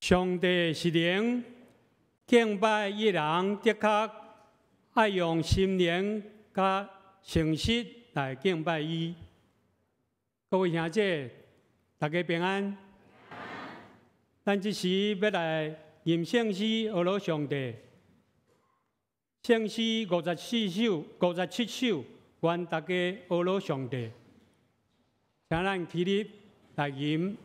上帝是靈，敬拜伊的人的確愛用心靈佮誠實來敬拜伊。各位兄姐，大家平安。咱這時欲來吟聖詩，呵咾上帝。聖詩54首、57首，願大家呵咾上帝。請咱起立來吟。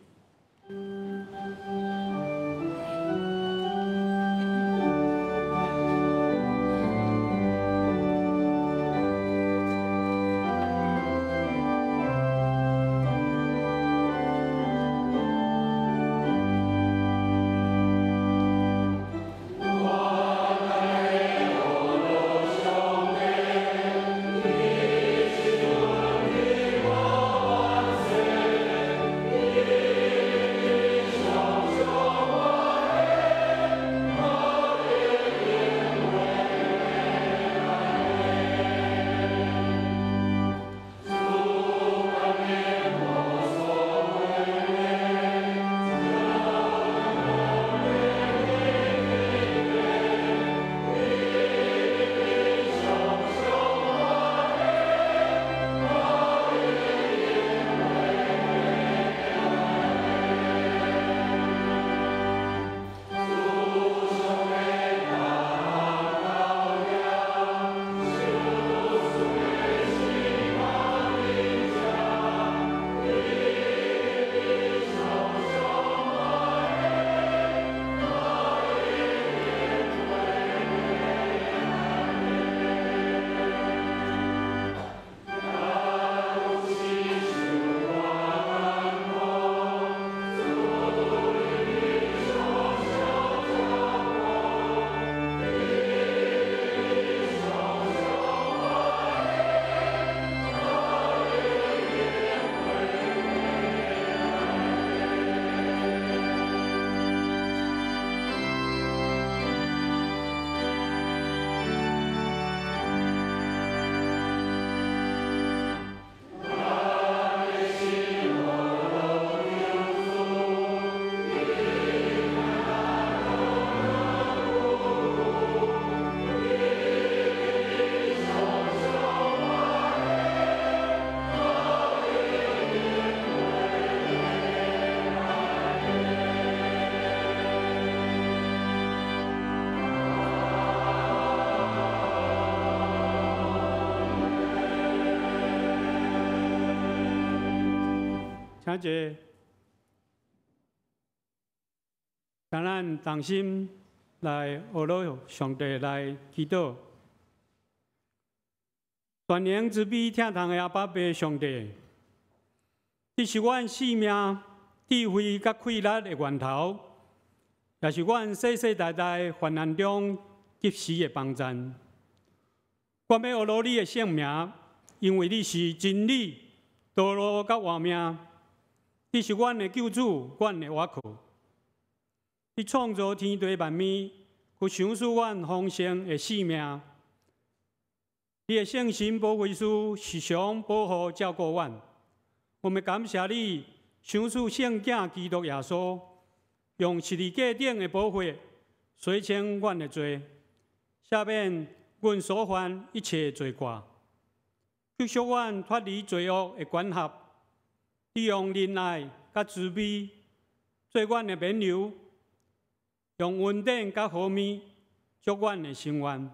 請坐，請咱同心來呵咾上帝來祈禱。全能慈悲疼痛的阿爸父上帝，你是阮生命智慧佮氣力的源頭，也是阮世世代代患難中及時的幫贊。我欲呵咾你的聖名，因為你是真理、道路佮活命。你是阮的救主，阮的倚靠。你創造天地萬物，閣賞賜阮豐盛的生命。你的聖神保惠師時常保護照顧阮。我們感謝你賞賜聖子基督耶穌，用十字架頂的寶血洗清阮的罪，赦免阮所犯一切罪過，救贖阮脫離罪惡的管轄。你用仁愛佮慈悲做阮的冕旒，用恩典佮和睦祝阮的心願。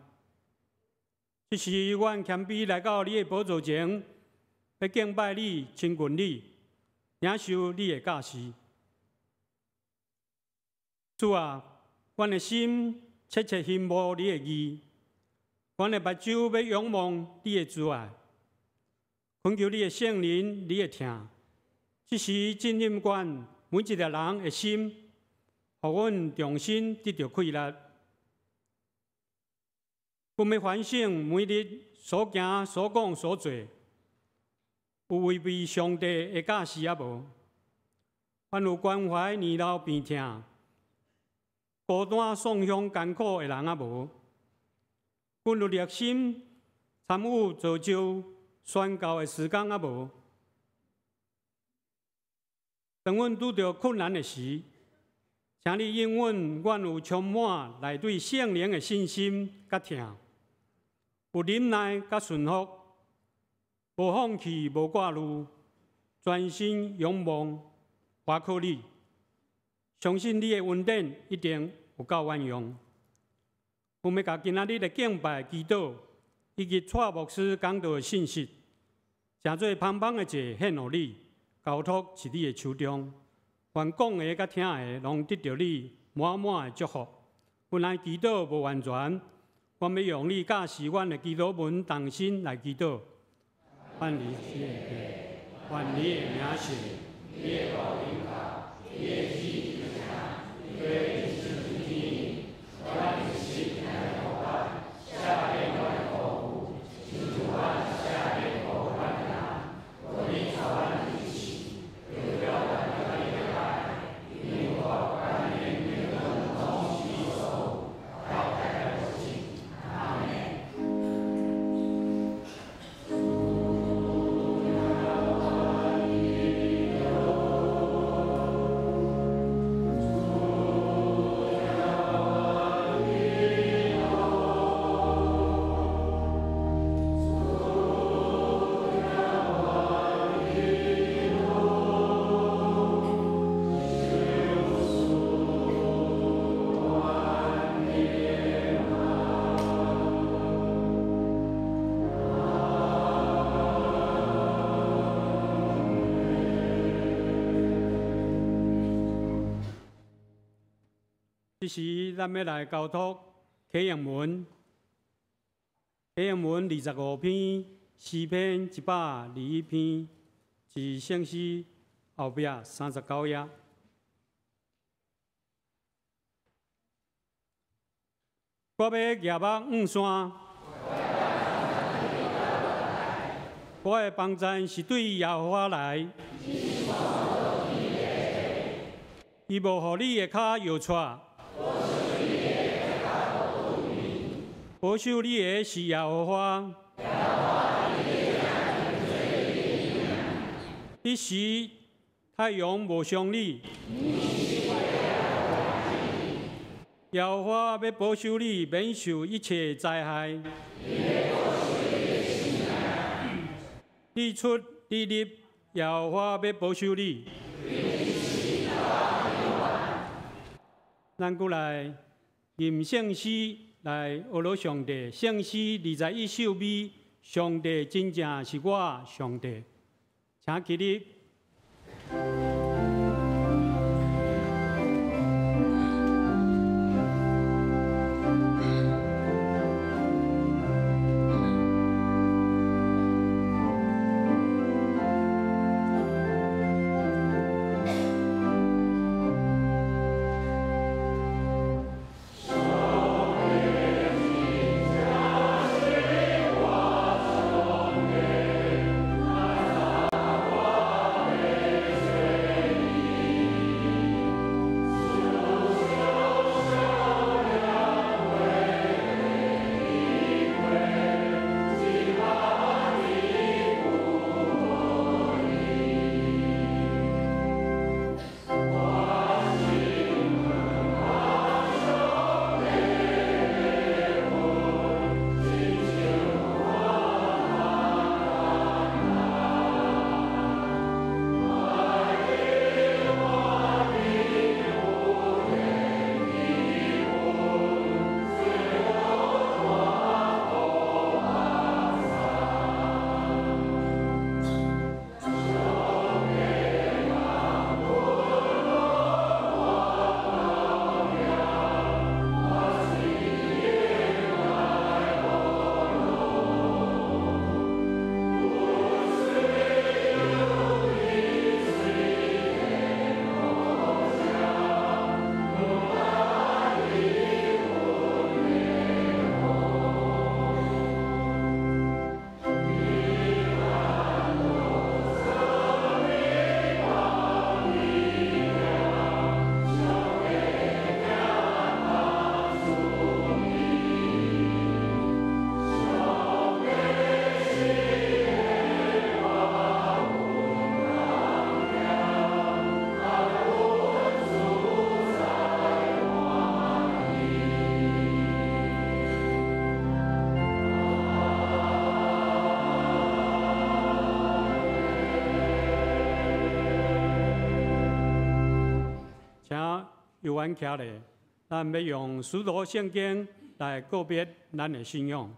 這時阮謙卑來到你的寶座前，欲敬拜你、親近你，領受你的教示。主啊，阮的心切切欣慕你的義，阮的目睭欲仰望你的慈愛，懇求你的聖靈、你的疼。這時浸潤阮每一个人的心，予阮重新得著氣力。阮欲反省每日所行、所講、所做，有違背上帝的教示抑無？阮有關懷年老病疼、孤單喪鄉艱苦的人抑無？阮有熱心參與造就宣教的事工抑無？當阮拄著困難的時，請你應允阮有充滿內對聖靈的信心佮疼，有忍耐佮順服，無放棄，無掛慮，專心仰望，倚靠你，相信你的恩典一定有夠阮用。阮欲共今仔日的敬拜祈禱，以及蔡牧師講道的信息，成做芳芳的祭獻予你，交託佇你的手中。願講的佮聽的，攏得著你滿滿的祝福。阮的祈禱無完全，阮欲用你教示阮的祈禱文同心來祈禱。願你的願你的名聖，你的國臨到，你的旨意行，如佇天，阮一時予阮，赦免阮的過誤，親像阮赦免過阮的人。無你帶阮入試，救了阮脫離歹，因為國、權柄、榮耀，攏是你所有，到代代無盡。阿們。這時，咱欲來交託啟應文，啟應文25篇，詩篇121篇，是聖詩後壁39頁。我欲舉目向山，我的幫贊是對耶和華來。伊無予你的跤搖掣。保守你的是耶和華。彼時太陽無傷你。耶和華欲保守你，免受一切災害。你出你入，耶和華欲保守你。咱閣來吟聖詩來學羅上帝，聖詩21首美，上帝真正是我上帝，請起立。上帝真正是我上帝。由阮徛咧，咱欲用使徒聖經來告別咱的信仰。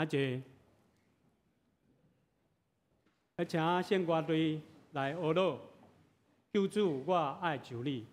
請坐。請聖歌隊來學樂，救主，我愛求你。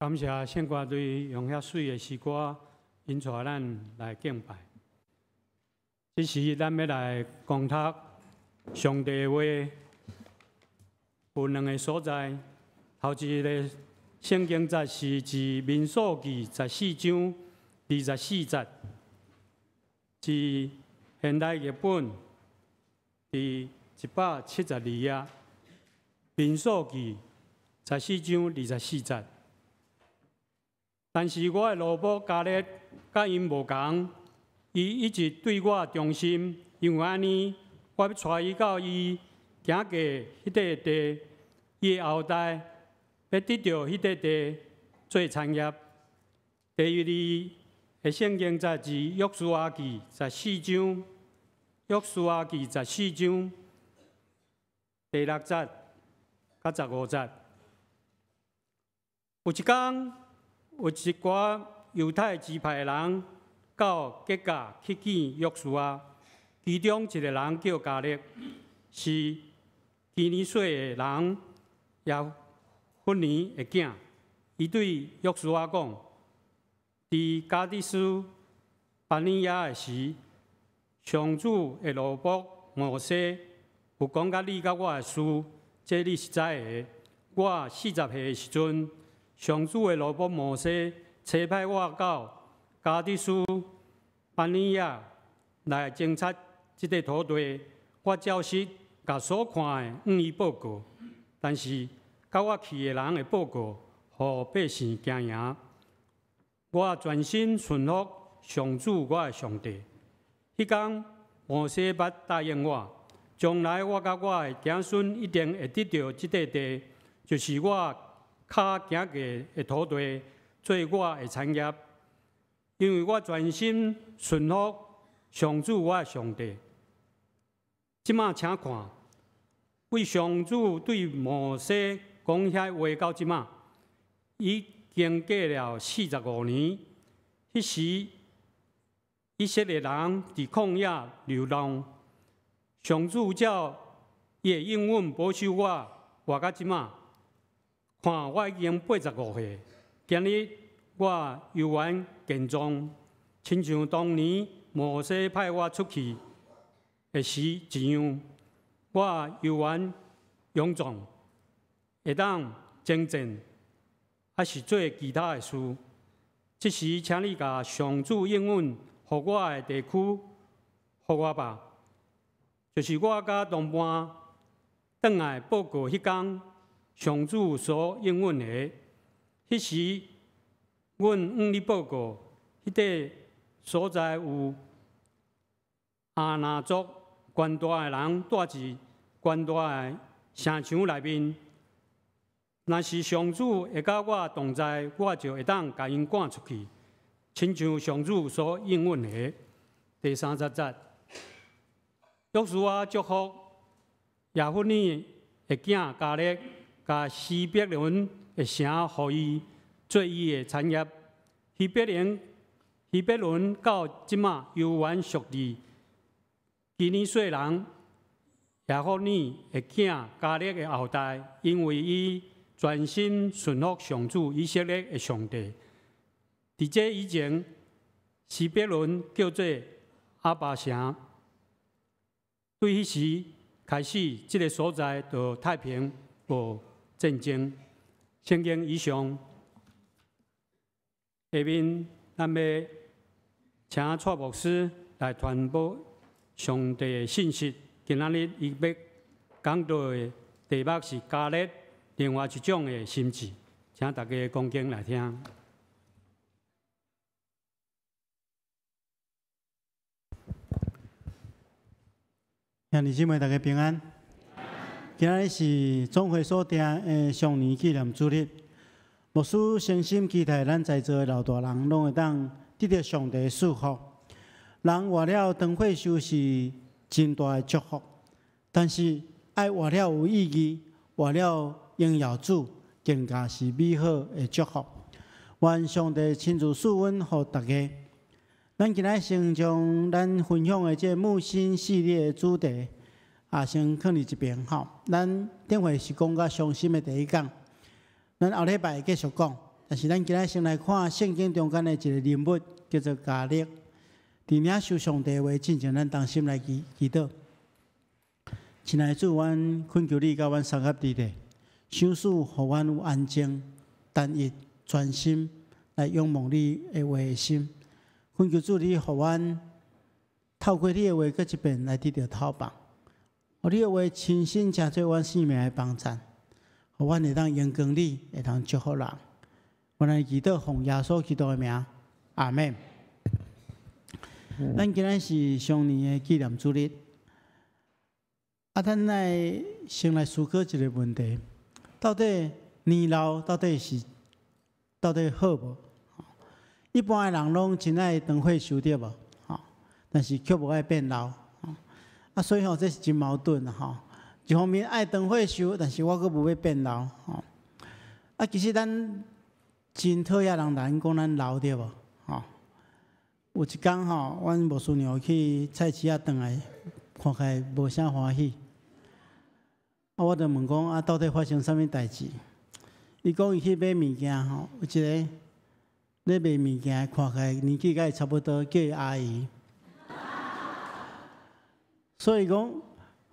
感謝聖歌隊用遐媠的詩歌引帶咱來敬拜。這時咱欲來講讀上帝的話，有兩个所在。頭一个聖經節是佇民數記十四章二十四節，佇現代譯本佇172頁。民數記十四章二十四節。但是我的奴僕迦勒佮𪜶無仝，伊一直對我忠心，因為按呢，我欲帶伊到伊行過彼塊地，伊的後代欲得著彼塊地做產業。第二个聖經節是約書亞記十四章，約書亞記十四章第六節佮15節。有一工，有一寡猶太支派的人到吉甲去見約書亞，其中一个人叫迦勒，是基尼洗的人，耶孚尼的囝。伊對約書亞講：佇加低斯巴尼亞的時，上主的奴僕摩西有講佮你佮我的事，這你是知的。我40歲的時陣，上主的奴僕摩西差派我到加低斯巴尼亞來偵察這塊土地，我照實共所看的向伊報告。但是佮我去的人的報告，予百姓驚贏。我全心順服上主我的上帝。彼工摩西捌答應我，將來我佮我的子孫一定會得著這塊地，就是我跤行過的土地，做我的產業。因為我全心順服上主我的上帝。這馬請看，對上主對摩西講遐話到這馬，已經過了45年。彼時以色列人佇曠野流浪，上主照伊的應允保守我，活到這馬。看我已經85歲，今日我猶原健壯，親像當年摩西派我出去的時一樣，我猶原勇壯，會當征戰，抑是做其他的事。這時，請你共上主應允予我的地區，予我吧。就是我佮同伴轉來報告彼工上主所應允的。彼時，阮向你報告，彼塊所在有亞衲族懸大的人蹛佇懸大的城牆內面。若是上主會佮我同在，我就會當共𪜶趕出去，親像上主所應允的。第30節，約書亞祝福耶孚尼的囝迦勒，共希伯崙的城予伊做伊的產業。希伯崙，希伯崙到這馬猶原屬佇基尼洗人耶孚尼的囝迦勒的後代，因為伊全心順服上主以色列的上帝。佇這以前，希伯崙叫做亞巴城。對彼時開始，這个所在就太平無戰爭。聖經以上，下面咱欲請蔡牧師來傳播上帝的信息。今仔日伊欲講道的題目是迦勒另外一種的心志，請大家恭敬來聽。兄弟姊妹，大家平安。今仔日是總會所定的雙年紀念主日，牧師誠心期待咱在座的老大人攏會當得著上帝的祝福。人活了長歲數是真大的祝福，但是愛活了有意義，活了榮耀主，更加是美好的祝福。願上帝親自賜恩予大家。咱今仔先將咱分享的這个牧心系列的主題，先囥佇一邊吼。咱頂回是講甲傷心的第一講，咱後禮拜會繼續講。但是咱今仔先來看聖經中間的一個人物，叫做迦勒。佇領受上帝話進前，咱同心來祈禱。親愛的主，阮懇求你佮阮相合佇咧，賞賜予阮有安靜、單一、專心來仰望你的話的心。懇求主，你予阮透過你的話，閣一遍來得著透放。予你的話親身成做阮生命的幫贊，予阮會當榮光你，會當祝福人。阮來祈禱，奉耶穌基督的名，阿們。咱今仔是雙年的紀念主日，啊，咱來先來思考一個問題：到底年老到底是到底好無？一般的人攏真愛長歲壽對無？但是卻無愛變老。啊，所以吼，這是真矛盾啊！吼，一方面愛長歲壽，但是我閣無欲變老。吼，啊，其實咱真討厭人來講咱老對無？吼，有一工吼，阮牧師娘去菜市仔轉來，看起來無啥歡喜。啊，我就問講啊，到底發生啥物代誌？伊講伊去買物件吼，有一個咧賣物件，看起來年紀佮伊差不多，叫伊阿姨。所以講，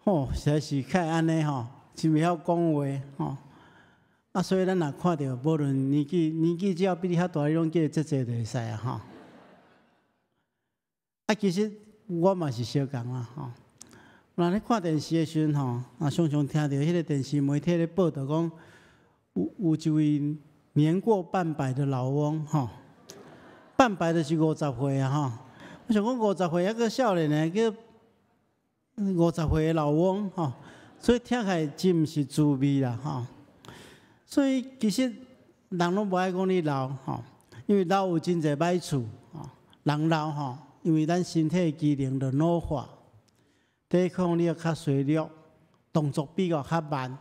吼，實在是較會按呢吼，真袂曉講話吼。啊，所以咱若看著，無論年紀只要比你較大，你攏叫伊姐姐就會使啊吼。啊，其實我嘛是相仝啦吼。若咧看電視的時陣吼，啊，常常聽著彼個電視媒體咧報導講，有一位年過半百的老翁吼，半百就是50歲啊吼。我想講50歲猶閣少年呢，叫50歲的老翁吼，所以聽起來真毋是滋味啦吼。所以其實人攏無愛講你老吼，因為老有真濟歹處吼。人老吼，因為咱身體機能就老化，抵抗力較衰弱，動作比較較慢，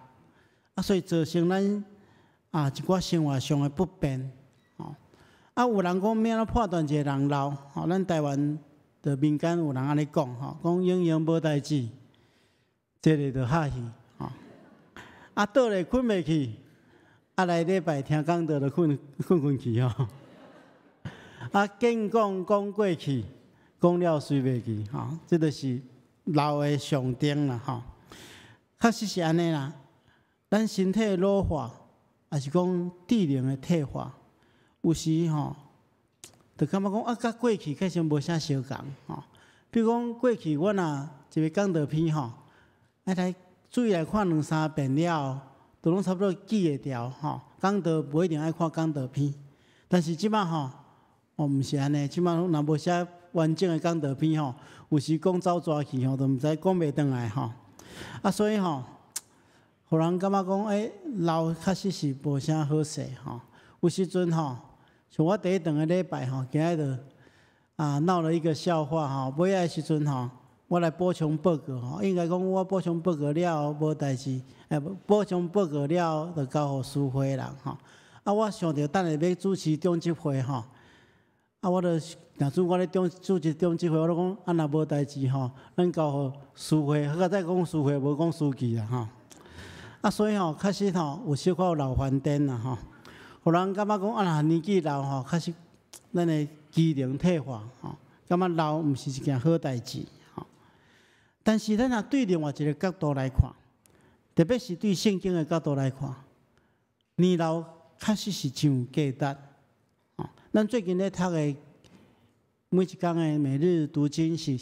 啊，所以造成咱啊一寡生活上的不便吼。啊，有人講欲按怎判斷一個人老吼？咱台灣的民間有人按呢講吼，講閒閒無代誌，坐咧就哈氣吼，啊倒咧睏袂去。啊，來禮拜聽講道就睏睏睏去吼。啊，見講講過去，講了隨袂記吼，這就是老的象徵啦吼。確實是按呢啦，咱身體老化，抑是講智能的退化，有時吼，就感覺講啊，佮過去確實無啥相仝吼。比如講過去我若一个講道片吼，啊來注意來看兩三遍了後，都攏差不多記會牢吼。講道無一定愛看講道片，但是這擺吼，哦，毋是按呢，這擺若無寫完整的講道片吼，有時講走蛇去吼，都毋知講袂轉來吼。啊，所以吼，予人感覺講，欸，老確實是無啥好勢吼。有時陣吼，像我第一頓個禮拜吼，今仔日就啊鬧了一個笑話吼。尾仔時陣吼，我來補充報告吼，應該講我補充報告了後無代誌，欸，補充報告了後就交予司會人吼。啊，我想著等下欲主持長執會吼，啊，我就若準我咧中主持長執會，我就講啊，若無代誌吼，咱交予司會，好佳哉講司會，無講司機啦吼。啊，所以吼，確實吼，有小可有老番顛啦吼，予人感覺講啊，年紀老吼，確實咱的機能退化吼，感覺老毋是一件好代誌吼。但是咱若對另外一個角度來看，特別是對聖經的角度來看，年老確實是真有價值。吼，咱最近咧讀的每一工的每日讀經是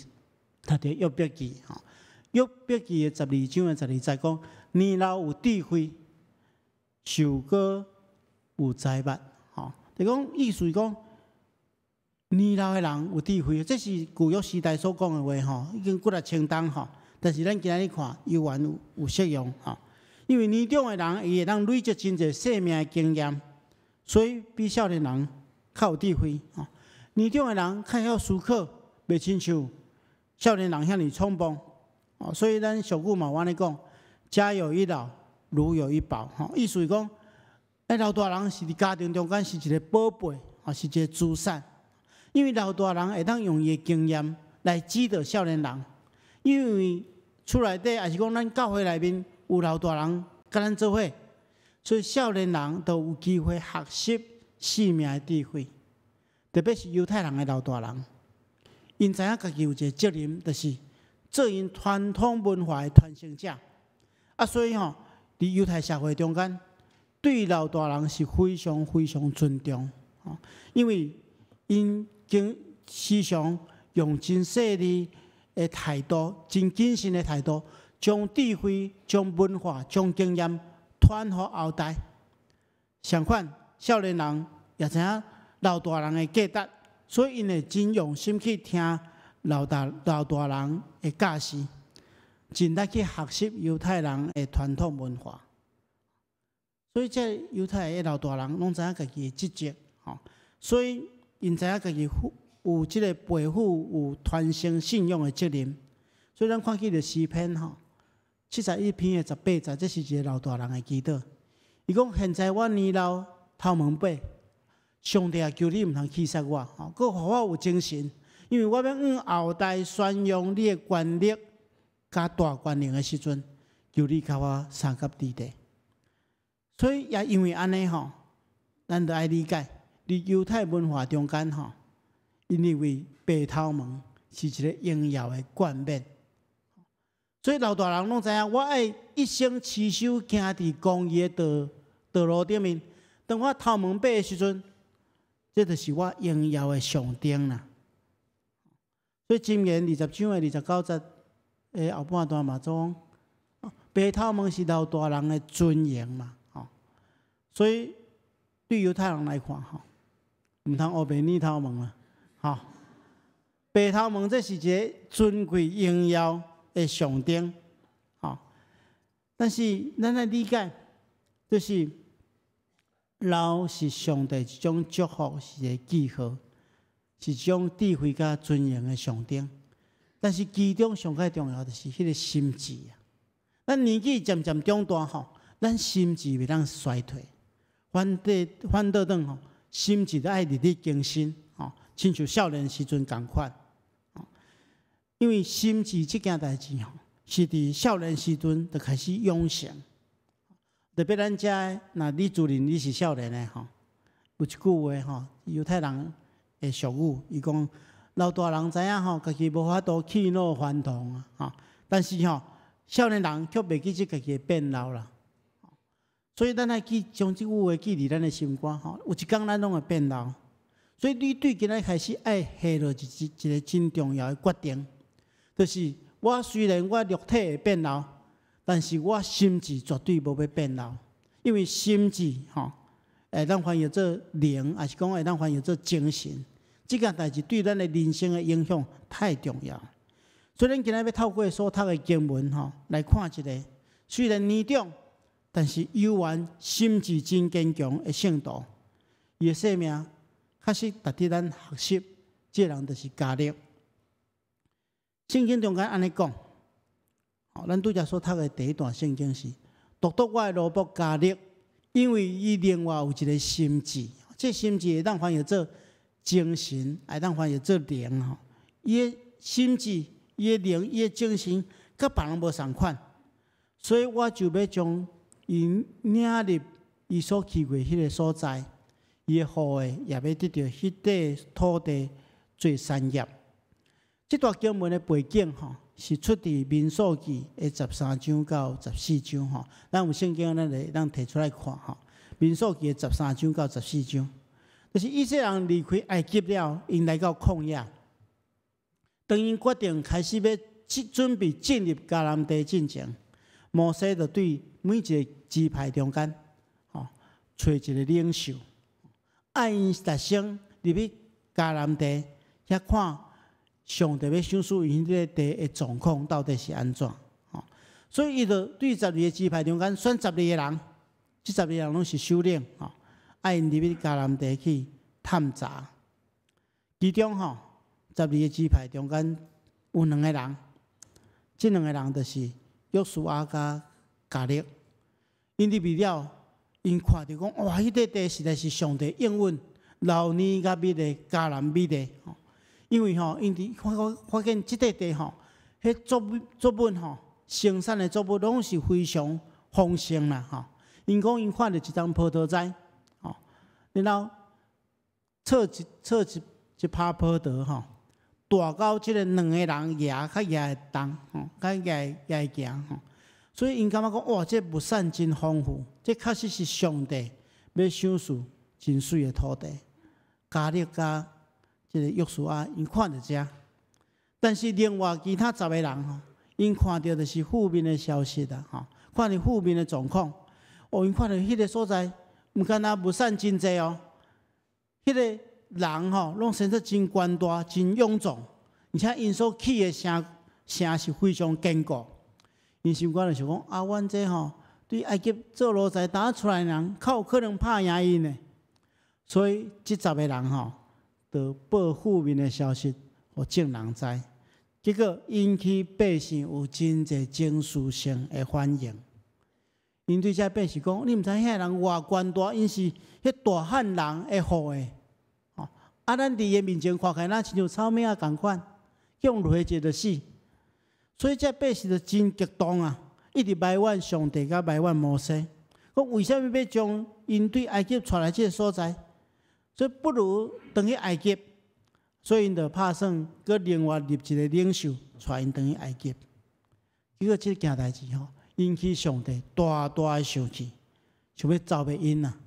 讀著約伯記吼，約伯記的12章的12節講，年老有智慧，壽高有財物，吼，就講意思是講，年老的人有智慧，這是舊約時代所講的話吼，已經幾若千冬吼。但是咱今仔日看，猶原有適用吼。因為年長的人，伊會當累積真濟生命的經驗，所以比少年人較有智慧吼。年長的人較曉思考，袂親像少年人遐爾衝動。哦，所以咱俗語嘛有按呢講：家有一老，如有一寶。吼，意思是講，欸，老大人是佇家庭中間是一個寶貝，啊，是一個資產。因為老大人會當用伊的經驗來指導少年人，因為厝內底抑是講咱教會內面有老大人佮咱做伙，所以少年人都有機會學習生命的智慧，特別是猶太人的老大人，𪜶知影家己有一个責任，就是做𪜶傳統文化的傳承者。啊，所以吼，佇猶太社會中間，對老大人是非常非常尊重，吼，因為𪜶經時常用真細膩的態度、真謹慎的態度，將智慧、將文化、將經驗傳予後代。相反，少年人也知影老大人的價值，所以𪜶會真用心去聽老大人的教示，盡力去學習猶太人的傳統文化。所以，這猶太的老大人攏知影家己的職責，吼，所以𪜶知影家己負有這个背負有傳承信仰的責任。所以，咱看見著詩篇吼，71篇的18節，這是一个老大人的祈禱。伊講：現在我年老頭毛白，上帝啊，求你毋通棄殺我，吼，閣予我有精神，因為我欲向後代宣揚你的權力佮大權能的時陣，求你共我相佮佇地。所以也因為按呢吼，咱著愛理解，佇猶太文化中間吼，𪜶認為白頭毛是一个榮耀的冠冕。所以老大人攏知影，我愛一生持守行佇公義的道路頂面。當我頭毛白的時陣，這就是我榮耀的象徵啦。所以箴言20章的29節的後半段嘛，講白頭毛是老大人的尊榮嘛，吼。所以對猶太人來看，吼，毋通烏白膩頭毛啦，吼。白頭毛這是一个尊貴榮耀的象徵，吼。但是咱愛理解，就是老是上帝一種祝福，是一个記號，是一種智慧佮尊榮的象徵。但是其中上較重要就是彼个心智啊。咱年紀漸漸長大吼，咱心智袂當衰退，反倒轉吼，心智都愛日日更新，吼，親像少年時陣仝款。因為心智這件代誌吼，是佇少年時陣就開始養成。特別咱遮，若你自認你是少年的吼，有一句話吼，猶太人的俗語，伊講老大人知影吼，家己無法度去老還童啊，吼，但是吼，少年人卻袂記得家己會變老啦。所以咱愛記將這句話記佇咱的心肝吼，有一工咱攏會變老。所以你對今仔開始愛下落一個真重要的決定，就是我雖然我肉體會變老，但是我心智絕對無欲變老，因為心智吼會當翻譯做靈，抑是講會當翻譯做精神，這件代誌對咱的人生的影響太重要。所以，咱今仔欲透過所讀的經文吼來看一个雖然年長，但是猶原心智真堅強的聖徒，伊的生命確實值得咱學習。這个人就是迦勒。聖經中間按呢講。咱拄才所讀的第一段聖經是：獨獨我的奴僕迦勒，因為伊另外有一个心智，這心智會當翻譯做精神，會當翻譯做靈吼。伊的心智、伊的靈、伊的精神，佮別人無仝款，所以我就欲將伊領入伊所去過彼个所在，伊的後裔也欲得著彼塊土地做產業。這段經文的背景吼，是出佇民數記的13章到14章吼，咱有聖經，咱會當提出來看吼。民數記的十三章到十四章，就是以色列人離開埃及了，𪜶來到曠野。當𪜶決定開始欲準備進入迦南地進前，摩西就對每一个支派中間，吼，揣一个領袖，愛𪜶特先入去迦南地，遐看上帝欲賞賜𪜶彼个地的狀況到底是按怎？吼，所以伊就對十二个支派中間選十二個人，這十二個人攏是首領，吼，愛𪜶入去迦南地去探查。其中吼，十二个支派中間有兩个人，這兩个人就是約書亞佮迦勒。𪜶入去了，𪜶看著講，哇！彼塊地實在是上帝應允流奶佮蜜的迦南美地。因為吼，𪜶佇發現這塊地吼，彼作物吼，生產的作物攏是非常豐盛啦吼。𪜶講𪜶看著一叢葡萄栽，吼，然後錯一錯一一拍葡萄吼，大到這个兩個人舉較舉會動吼，較舉舉會行吼。所以𪜶感覺講，哇，這物產真豐富，這確實是上帝欲賞賜真媠的土地。迦勒佮這个約書亞，𪜶看著這，但是另外其他十个人吼，𪜶看著就是負面的消息啦，吼，看著負面的狀況。哦，𪜶看著彼个所在，毋干焦物產真濟哦，彼个人吼，攏生做真懸大、真勇壯，而且𪜶所起的城城是非常堅固。𪜶心肝就想講，啊，阮這吼對埃及做奴才當出來的人，較有可能拍贏𪜶的。所以這十个人吼，就報負面的消息，予眾人知。結果引起百姓有真濟情緒性的反應。𪜶對這百姓講：你毋知遐人偌懸大，𪜶是彼大漢人的後裔。吼，啊，咱佇伊面前看起來，若親像草蛹仔仝款，用落一就死。所以這百姓就真激動啊，一直埋怨上帝，佮埋怨摩西，講為啥物欲將𪜶對埃及帶來這个所在？所以不如轉去埃及。所以𪜶就拍算，閣另外立一个領袖，帶𪜶轉去埃及。結果這件代誌吼，引起上帝大大的生氣，想欲剿滅𪜶啊。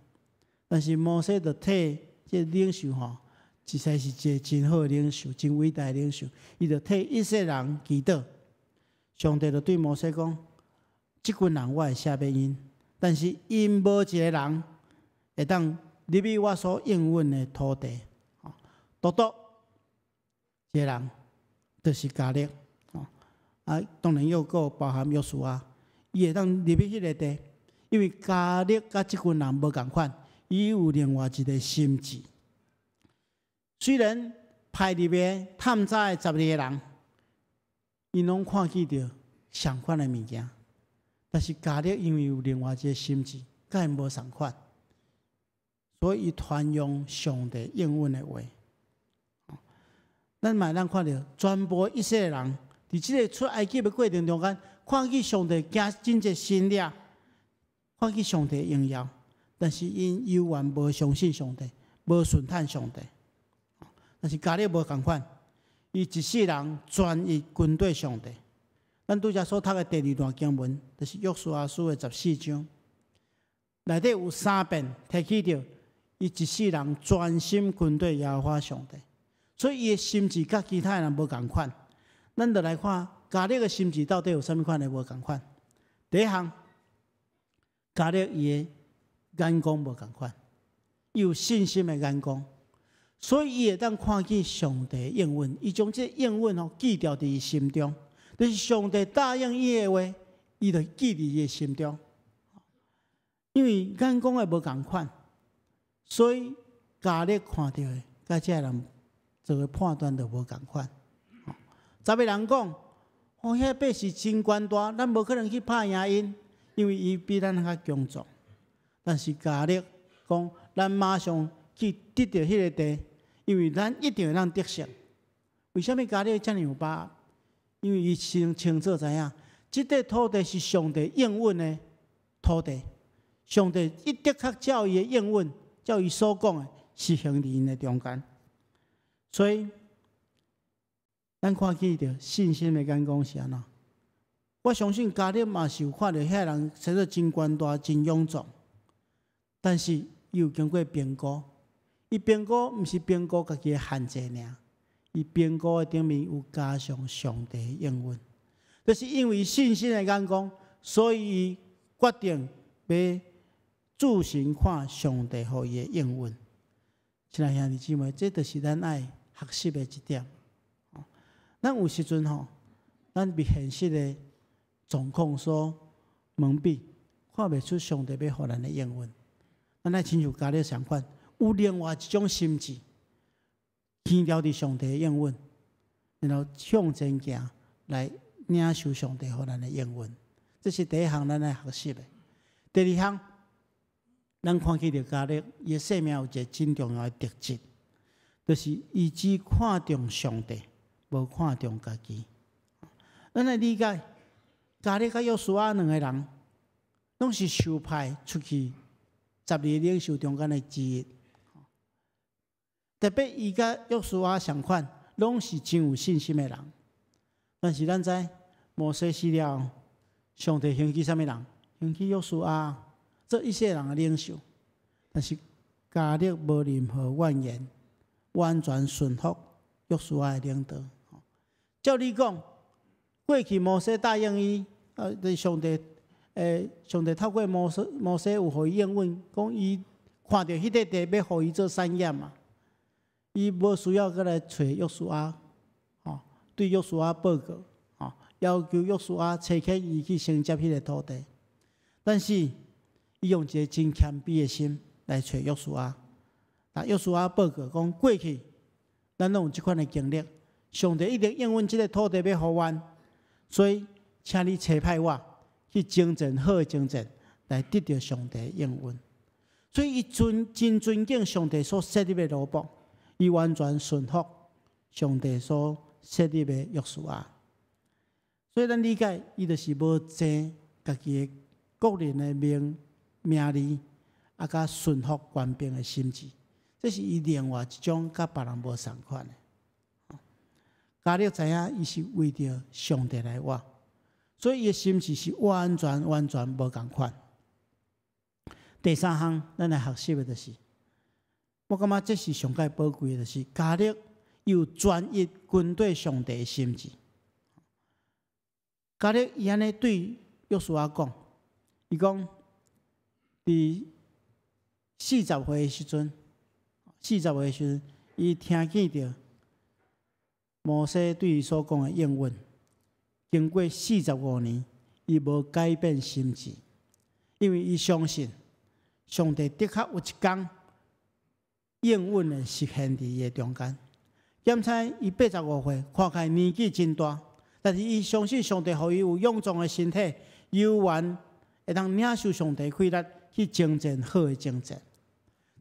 但是摩西就替這個領袖吼，實在是一個真好的領袖，真偉大的領袖。伊就替以色列人祈禱，上帝就對摩西講：這群人我會赦免𪜶，但是𪜶無一個人會當入去我所應允的土地。獨獨一個人，就是迦勒。啊，當然又閣包含約書亞，伊會當入去彼个地，因為迦勒佮這群人無仝款，伊有另外一个心志。雖然派入去探查的12個人，𪜶攏看見著相款的物件，但是迦勒因為有另外一个心志，佮𪜶無相款，所以伊傳揚上帝應允的話。咱嘛會當看著全部以色列人，佇這个出埃及的過程中間，看見上帝行真濟神蹟，看見上帝榮耀，但是𪜶猶原無相信上帝，無順趁上帝。但是迦勒無仝款，伊一世人專一跟綴上帝。咱拄才所讀的第二段經文，就是約書亞書的14章，內底有三遍提起著，伊一世人專心跟綴耶和華上帝，所以伊的心志佮其他人無仝款。咱就來看迦勒的心志到底有啥物款的無仝款。第一項，迦勒伊的眼光無仝款，伊有信心的眼光，所以伊會當看見上帝應允，伊將這個應允吼記牢佇伊心中，就是上帝答應伊的話，伊就記佇伊的心中。因為眼光的無仝款，所以迦勒看著的，佮這人做的判斷就無仝款。十个人講，哦，遐百姓真懸大，咱無可能去拍贏𪜶，因為伊比咱較強壯。但是迦勒講，咱馬上去得著彼个地，因為咱一定會當得勝。為啥物迦勒遮爾有把握？因為伊清清楚知影，這塊土地是上帝應允的土地，上帝一的確照伊的應允，照伊所講的，實行佇𪜶的中間。所以，咱看見著信心的眼光是按怎？我相信迦勒嘛是有看著遐人生做真懸大、真勇壯，但是伊有經過評估，伊評估毋是評估家己的限制爾，伊評估的頂面有加上上帝的應允，就是因為信心的眼光，所以伊決定欲注神看上帝予伊的應允。親愛兄弟姊妹，這就是咱愛學習的一點。咱有時陣吼，咱被現實的狀況所蒙蔽，看袂出上帝欲予咱的應允。咱愛親像迦勒相款，有另外一種心志，堅牢佇上帝的應允，然後向前行來領受上帝予咱的應允。這是第一項咱愛學習的。第二項，咱看見著迦勒，伊的生命有一个真重要的特質，就是伊只看重上帝，無看重家己。咱來理解，迦勒佮約書亞兩个人，攏是受派出去12个領袖中間的之一。特別伊佮約書亞相款，攏是真有信心的人。但是咱知摩西死了，上帝興起啥物人？興起約書亞做以色列人的領袖。但是迦勒無任何怨言，完全順服約書亞的領導。照理講，過去摩西答應伊，上帝，上帝透過摩西，摩西有予伊應允，講伊看著彼塊地欲予伊做產業嘛，伊無需要閣來揣約書亞，吼，對約書亞報告，吼，要求約書亞差遣伊去承接彼个土地。但是，伊用一个真謙卑的心來揣約書亞，共約書亞報告講，過去咱攏有這款的經歷，上帝一定應允這个土地欲予阮，所以請你差派我去征戰好的征戰，來得著上帝的應允。所以伊尊真尊敬上帝所設立的奴僕，伊完全順服上帝所設立的約書亞。所以咱理解，伊就是無爭家己的個人的名名利，啊，佮順服權柄的心志，這是伊另外一種佮別人無相仝的。迦勒知影，伊是為著上帝來活，所以伊的心志是完全完全無仝款。第三項，咱來學習的就是，我感覺這是上蓋寶貴的，就是迦勒有專一跟隨上帝的心志。迦勒伊按呢對約書亞講，伊講佇40歲的時陣，40歲的時陣，伊聽見著摩西對伊所講的應允，經過45年，伊無改變心志，因為伊相信上帝的確有一工應允會實現佇伊的中間。檢查伊85歲，看起來年紀真大，但是伊相信上帝予伊有勇壯的身體，猶原會當領受上帝氣力去征戰好的征戰。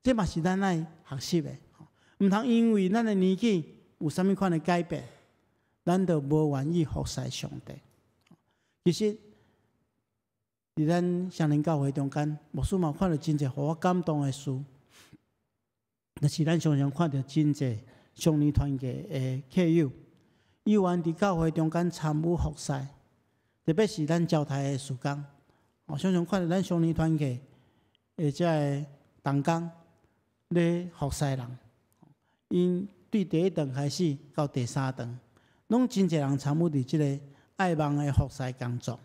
這嘛是咱愛學習的，毋通因為咱的年紀有啥物款的改變，咱就無願意服侍上帝。其實，佇咱雙連教會中間，牧師嘛看著真濟予我感動的事，就是咱常常看著真濟少年團契的客友，猶原佇教會中間參與服侍，特別是咱招待的事工，哦，常常看著咱少年團契的這个同工咧服侍人，𪜶對第一頓開始到第三頓，攏真濟人參與佇這个愛網的服侍工作。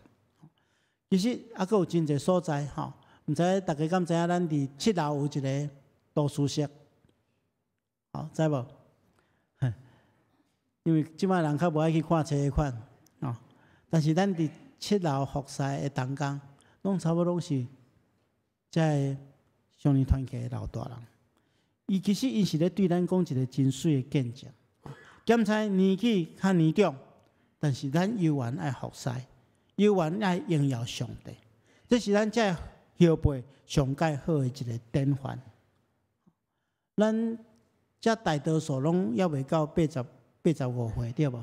其實猶閣有真濟所在吼，毋知大家敢知影？咱佇七樓有一个圖書室，吼，知無？因為這擺人較無愛去看冊彼款，吼。但是咱佇七樓服侍的同工，攏差不多攏是這个少年團契的老大人。伊其實𪜶是咧對咱講一个真媠的見證。檢查年紀較年長，但是咱猶原愛服侍，猶原愛榮耀上帝。這是咱這後輩上蓋好的一个典範。咱這大多數攏猶未到85歲，對無？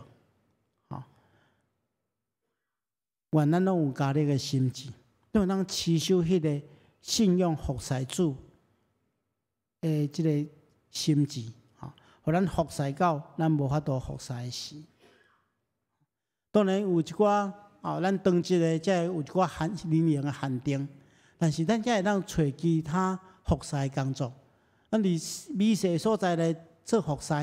吼，願咱攏有迦勒的心志，都會當持守彼个信仰服侍主的這个心志，吼，予咱服侍到咱無法度服侍的時。當然有一寡哦，咱當職的這有一寡限年齡的限定，但是咱才會當揣其他服侍的工作。咱佇微細所在來做服侍，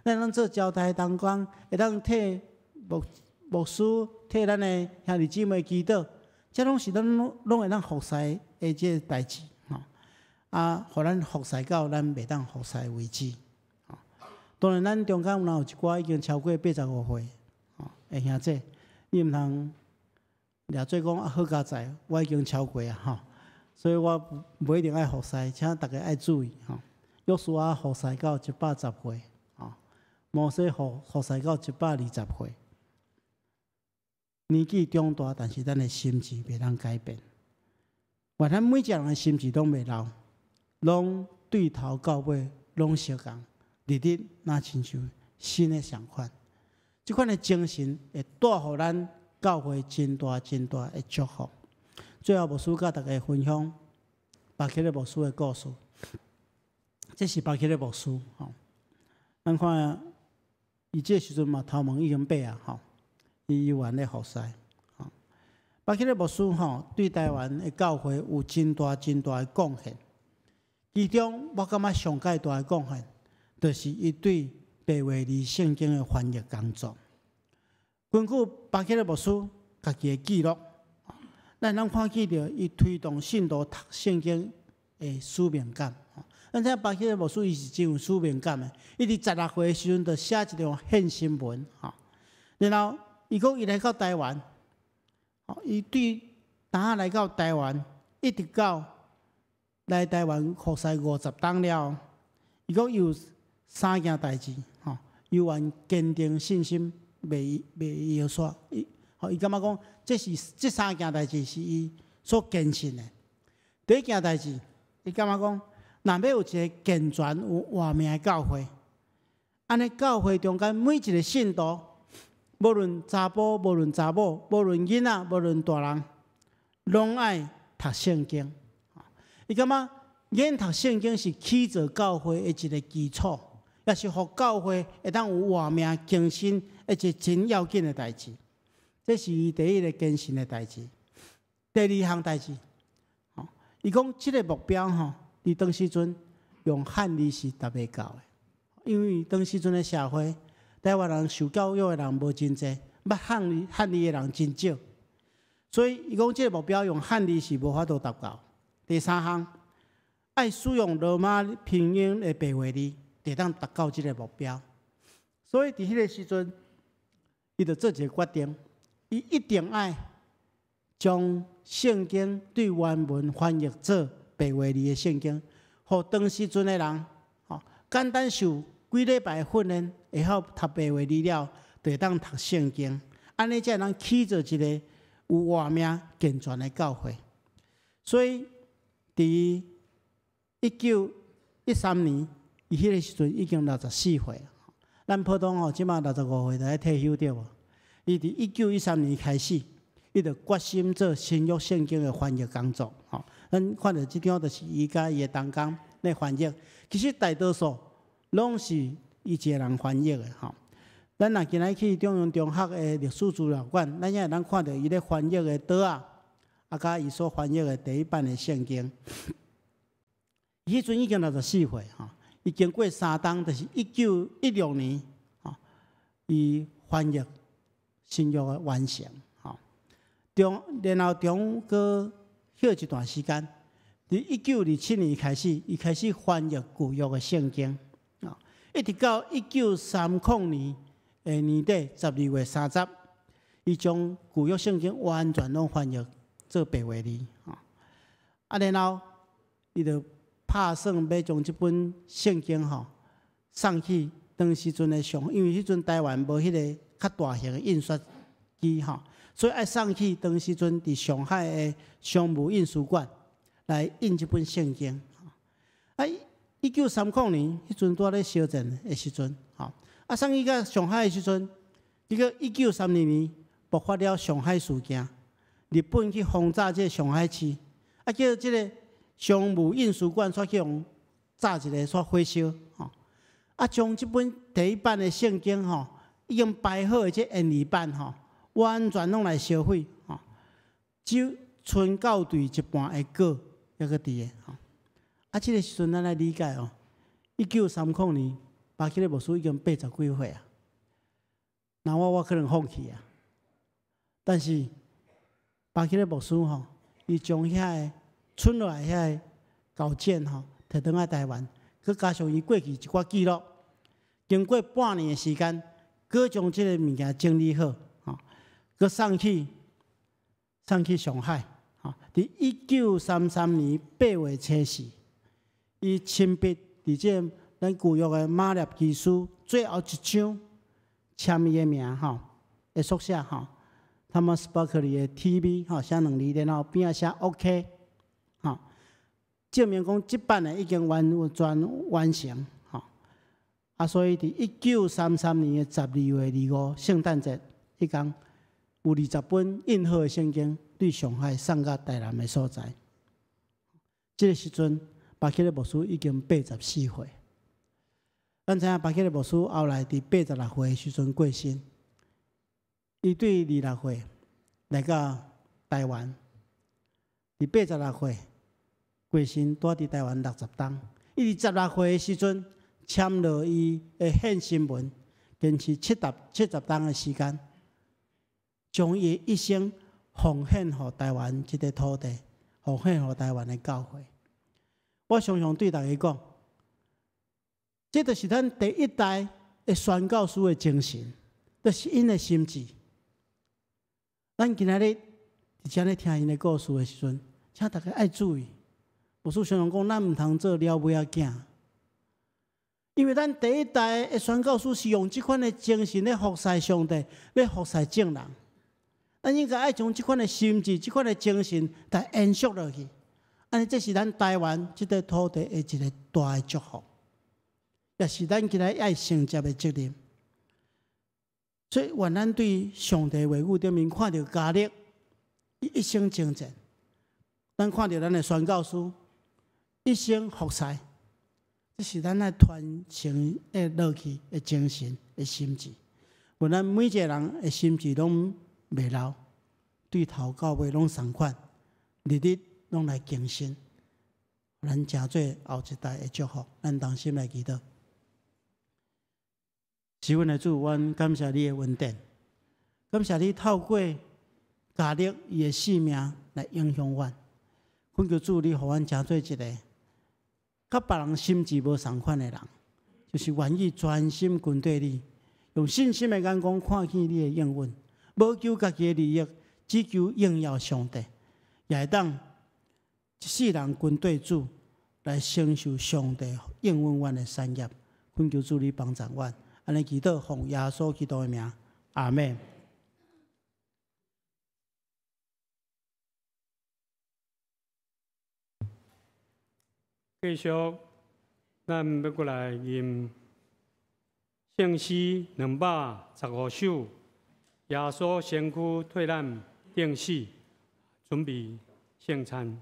咱當做招待同工，會當替牧牧師替咱的兄弟姊妹祈禱，這攏是咱攏攏會當服侍的這個代誌，吼。啊，予咱服侍到咱袂當服侍為止。當然，咱中間有人有一寡已經超過85歲，吼，的兄弟，你毋通掠做講啊，好佳哉，我已經超過啊，吼，所以我無一定愛服侍，請大家愛注意，吼。約書亞服侍到110歲，吼，摩西服服侍到120歲，年紀長大，但是咱的心志袂當改變。願咱每一個人的心志攏袂老，攏對頭到尾攏相仝，日日若親像新的相款。這款的精神會帶予咱教會真大真大的祝福。最後，牧師佮大家分享巴克利牧師的故事。這是巴克利牧師，吼。咱看伊這時陣嘛，頭毛已經白啊，吼，伊猶原咧服侍。吼，巴克禮牧師吼，對台灣的教會有真大真大的貢獻。其中我感覺上蓋大的貢獻，就是伊對白話字聖經的翻譯工作。根據巴克禮牧師家己的記錄，咱攏看見著伊推動信徒讀聖經的使命感。咱知影巴克禮牧師伊是真有使命感的，伊佇16歲的時陣就寫一張獻身文，吼。然後伊講伊來到台灣，伊對當來到台灣，一直到來台灣服侍50冬了，伊講有三件代誌，吼，猶原堅定信心，袂袂搖煞。伊吼，伊感覺講，這是這三件代誌是伊所堅信的。第一件代誌，伊感覺講，若欲有一个健全有活命的教會，按呢教會中間每一个信徒，無論查埔，無論查某，無論囡仔，無論大人，攏愛讀聖經。伊感覺研讀聖經是起造教會的一个基礎，也是予教會會當有活命更新的一个真要緊的代誌。這是伊第一个堅信的代誌。第二項代誌，伊講這个目標吼，佇當時陣用漢字是達袂到的，因為當時陣的社會，台灣人受教育的人無真濟，捌漢字漢字的人真少，所以伊講這个目標用漢字是無法度達到。第三項，愛使用羅馬拼音的白話字，才當達到這个目標。所以佇彼個時陣，伊就做一个決定，伊一定愛將聖經對原文翻譯做白話字的聖經，予當時陣的人，吼，簡單受幾禮拜訓練，會曉讀白話字了，就會當讀聖經。按呢才會當起造一个有活命健全的教會。所以，佇1913年，伊彼个時陣已經64歲。咱普通吼，這馬65歲就愛退休對無？伊佇1913年開始，伊就決心做新約聖經的翻譯工作。吼，咱看著這張就是伊佮伊的同工咧翻譯。其實大多數攏是伊一个人翻譯的。吼，咱若今仔去中央中學的歷史資料館，咱也會當看著伊咧翻譯的桌仔，啊，佮伊所翻譯的第一版的聖經。彼陣已經64歲，吼，伊經過3冬，就是1916年，吼，伊翻譯新約的完成，吼。中然後中閣歇一段時間，佇1927年開始，伊開始翻譯舊約的聖經，啊，一直到1930年的年底12月30，伊將舊約聖經完全攏翻譯做白話字，啊，然後伊就拍算欲將這本聖經吼送去當時陣的上，因為彼陣台灣無彼个較大型的印刷機吼，所以愛送去當時陣佇上海的商務印書館來印這本聖經。啊，1930年，彼陣拄仔咧燒戰的時陣，吼，啊送去到上海的時陣，這個1932年爆發了上海事件，日本去轟炸這个上海市，啊叫這个商務印書館煞去予炸一个煞火燒，吼，啊將這本第一版的聖經吼已經排好的這英語版吼，完全攏來燒毀，吼，只賰校對一半的稿猶閣佇个，吼。啊，這个時陣咱來理解哦，1930年，巴克禮牧師已經80幾歲啊。若我我可能放棄啊。但是巴克禮牧師吼，伊將遐个存落來遐个稿件吼，提轉來台灣，閣加上伊過去一寡記錄，經過半年的時間，閣將這个物件整理好，吼，閣送去上海，吼，佇1933年8月初四，伊親筆佇這个咱舊約的馬列基書最後一章簽伊的名吼，的縮寫吼，Thomas Barclay 的 T.B. 吼寫兩字，然後邊仔寫 OK，吼，證明講這版的已經完全完成，吼，啊，所以佇1933年的12月25聖誕節彼工，有20本印好的聖經對上海送到台南的所在。這个時陣，巴克禮牧師已經84歲。咱知影巴克利牧师后来伫86岁的时阵过身，伊对26岁来到台湾，伫86岁过身，蹛伫台湾60冬。伊伫16岁的时阵签落伊的献身文，坚持70冬的时间，将伊一生奉献予台湾这个土地，奉献予台湾的教会。我常常对大家讲，这就是咱第一代的宣教师的精神，就是𪜶的心志。咱今仔日伫遮咧听𪜶的故事的时阵，请大家爱注意。牧师常常讲，咱毋通做鸟尾仔囝，因为咱第一代的宣教师是用这款的精神咧服侍上帝，咧服侍众人。咱应该爱将这款的心志、这款的精神来延续落去。按呢，这是咱台湾这块土地的一个大的祝福，也是咱今仔爱承接的责任。所以，愿咱对上帝话语顶面看著加勒，伊一生征战；咱看著咱的宣教师一生服侍，这是咱爱传承的落去的精神的心志。愿咱每一个人的心志拢袂老，对头到尾拢仝款，日日拢来更新，咱成做后一代的祝福。咱同心来祈祷。是阮的主，阮感谢你的恩典，感谢你透过加勒伊的性命来影响阮。恳求主，你予阮成做一个佮别人心志无仝款的人，就是愿意专心跟缀你，用信心的眼光看见你的应允，无求家己的利益，只求荣耀上帝，也会当一世人跟缀主来承受上帝应允阮的产业。恳求主你帮助阮。按呢祈祷，奉耶稣基督的名，阿们。继续，咱欲阁来吟圣诗215首，耶稣身躯替咱钉死，准备圣餐。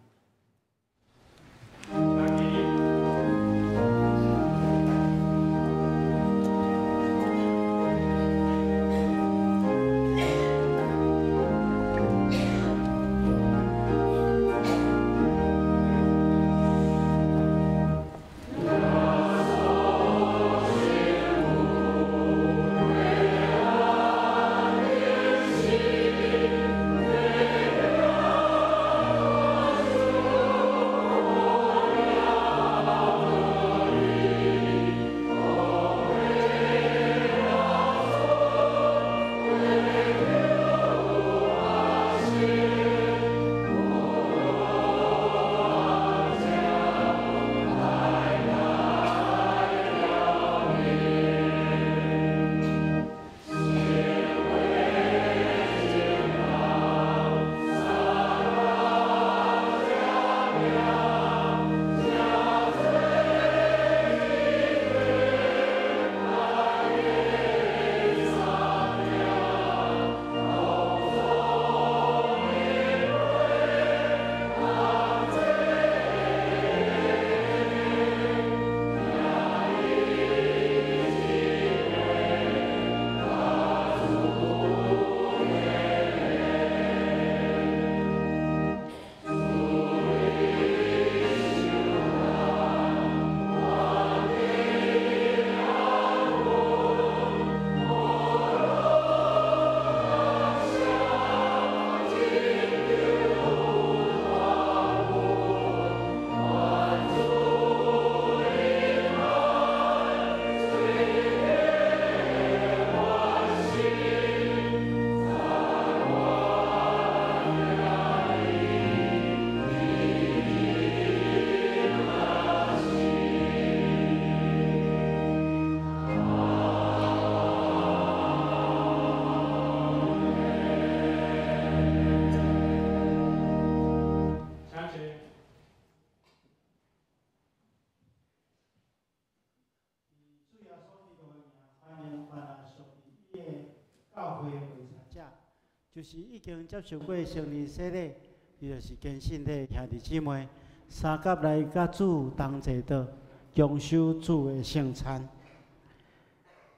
就是已经接受过圣灵洗礼，伊就是坚信的兄弟姊妹，相佮来佮主同齐的，共守主的圣餐。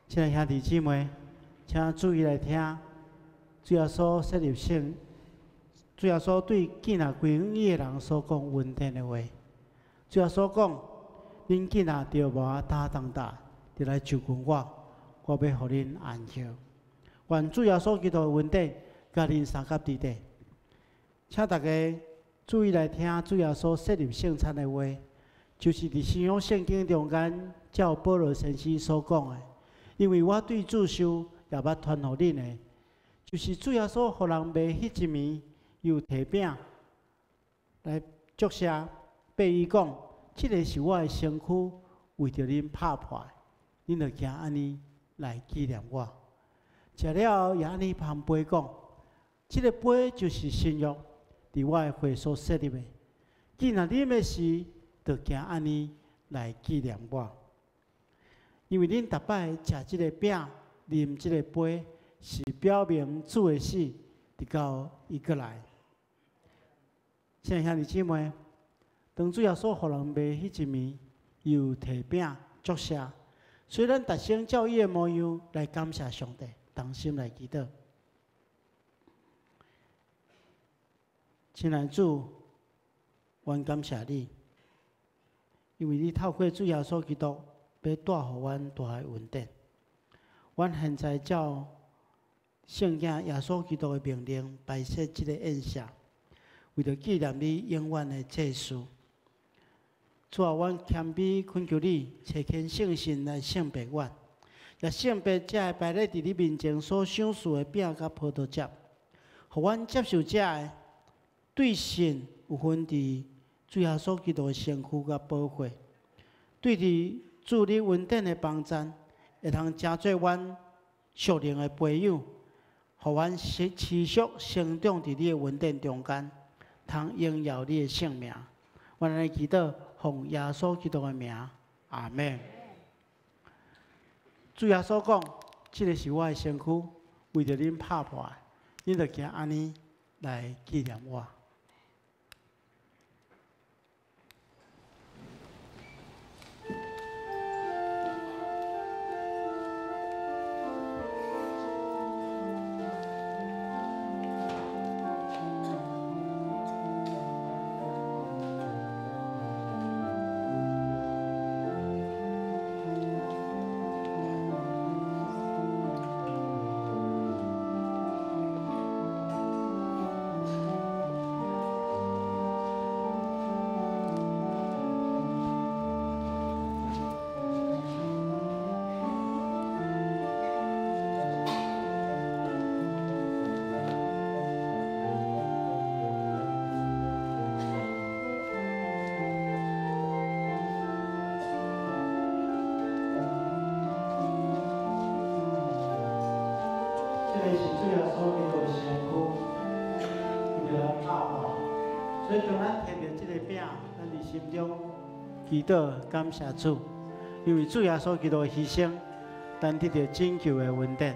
親愛兄弟姊妹，請注意來聽，主耶穌設立聖，主耶穌對建立歸伊的人所講恩典的話。主耶穌講：恁囝若著無擔重擔，就來就近我，我欲予恁安歇。願主耶穌基督的恩典，佮恁相佮佇底。請大家注意來聽主耶穌設立聖餐的話，就是佇新約聖經中間，照保羅先生所講的。因為我對主受，也捌傳予恁的，就是主耶穌予人賣彼一暝，又提餅來祝謝，擘伊講：這个是我的身軀，為著恁拍破的，恁著行按呢來紀念我。食了後，也按呢捧杯講：這个杯就是新約，佇我的血所設立的。既若啉的時，著行按呢來紀念我。因為恁逐擺食這个餅、啉這个杯，是表明主的死，直到伊閣來。親愛兄弟姊妹，當主耶穌予人賣彼一暝，又提餅祝謝，所以咱逐聲照伊的模樣來感謝上帝，同心來祈禱。親愛主，阮感謝你，因為你透過主耶穌基督，欲帶予阮大的恩典。阮現在照聖經耶穌基督的命令，擺設這个宴席，為著紀念你永遠的祭司。主啊，阮謙卑懇求你，差遣聖神來聖別阮，也聖別這个擺咧佇你面前所賞賜的餅佮葡萄汁，予阮接受這个對信有份佇主耶穌基督的身軀佮寶血，對佇主你恩典的幫贊，會通成做阮屬靈的培養，予阮持續成長佇你的恩典中間，通榮耀你的聖名。阮來祈禱，奉耶穌基督的名，阿們。主耶穌講：這个是我的身軀，為著恁拍破的，恁著行按呢來紀念我。這个是主耶穌基督的身軀，為著咱拍破。所以當咱提著這个餅，咱佇心中祈禱感謝主，因為主耶穌基督的犧牲，咱得著拯救的恩典。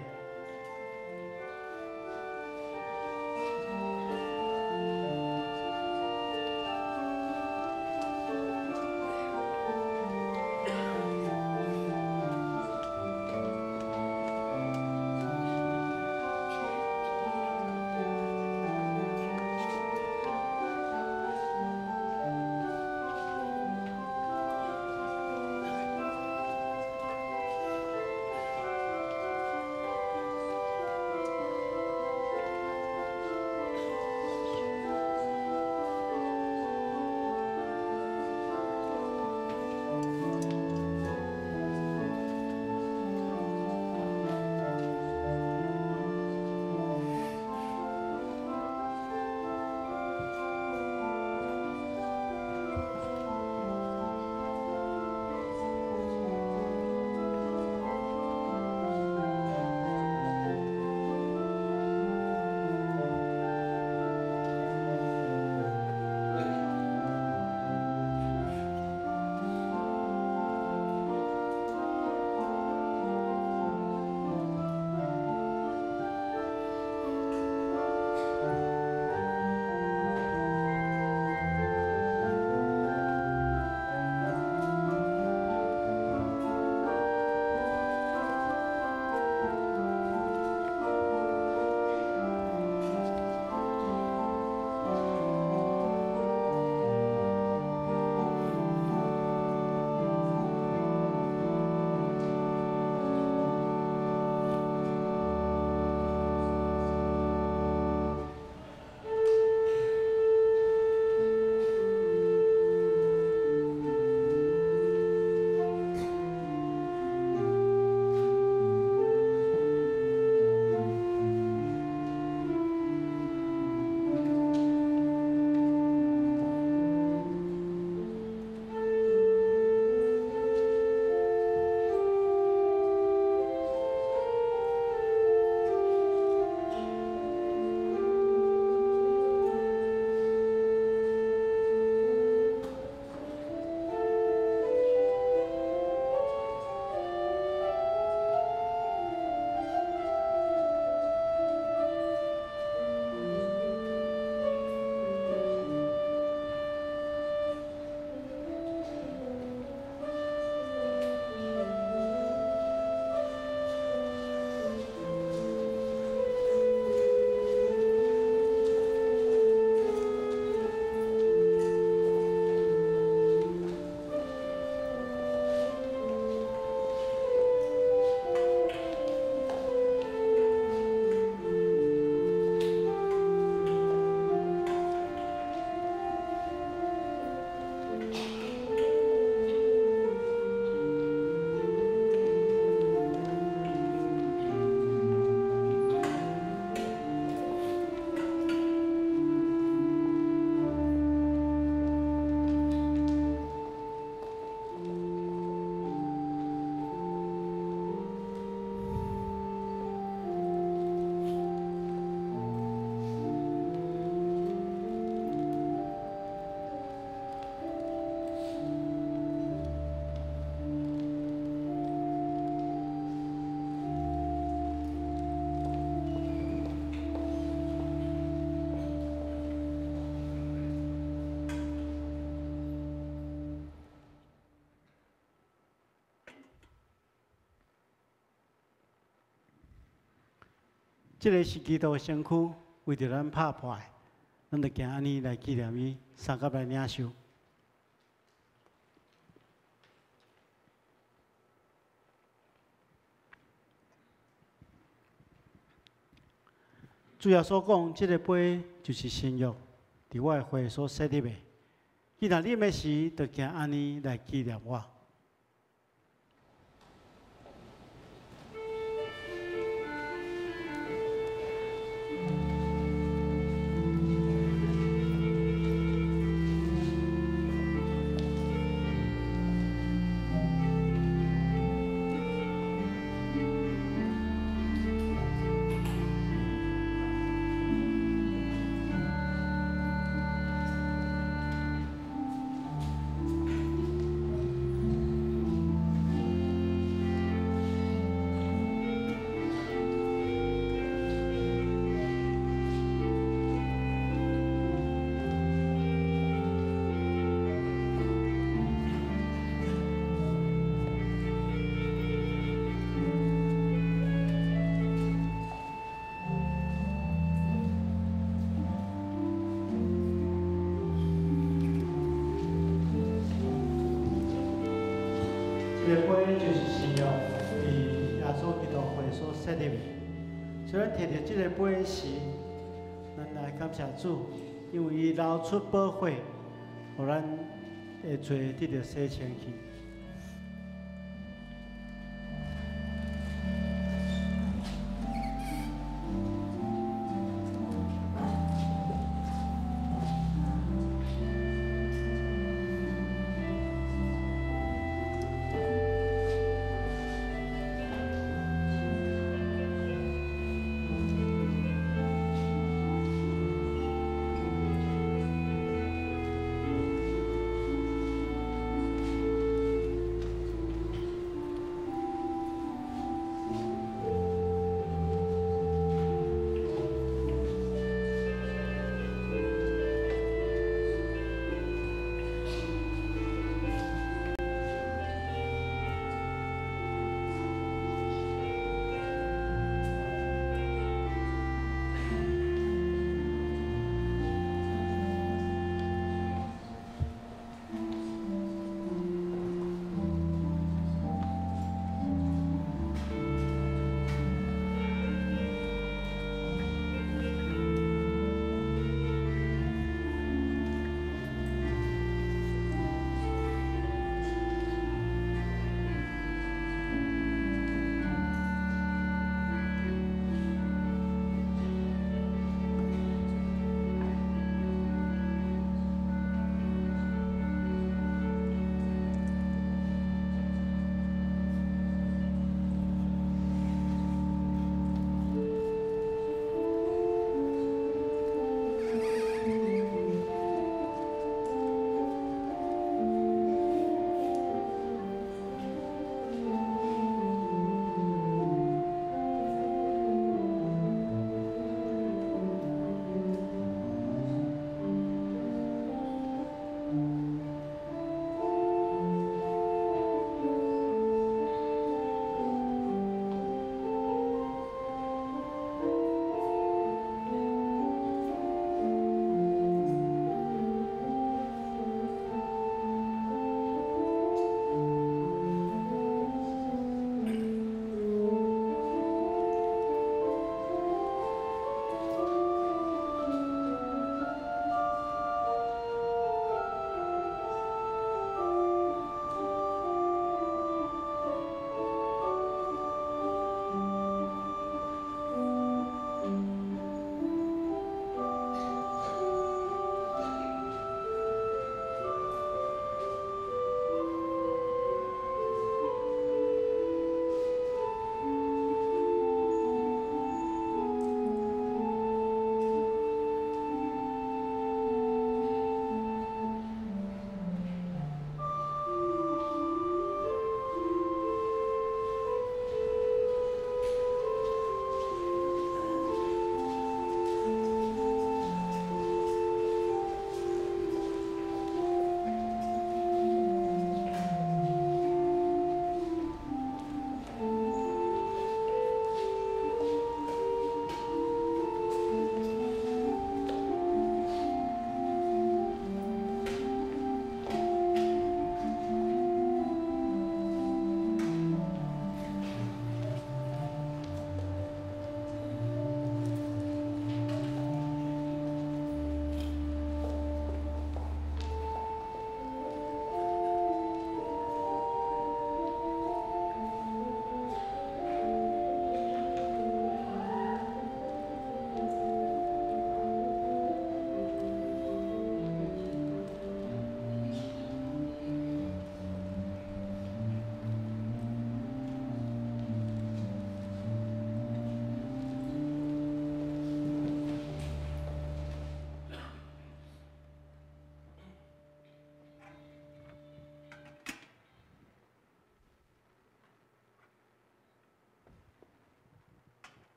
這个是基督的身軀，為著咱拍破的，咱就行按呢來紀念伊，相佮來領受。主耶穌講，這个杯就是新約，佇我的血所設立的。伊若啉的時，就行按呢來紀念我。這个杯就是新約，佇耶穌基督血所設立的。所以，咱提著這个杯時，咱來感謝主，因為伊流出寶血，予咱的罪得著洗清去。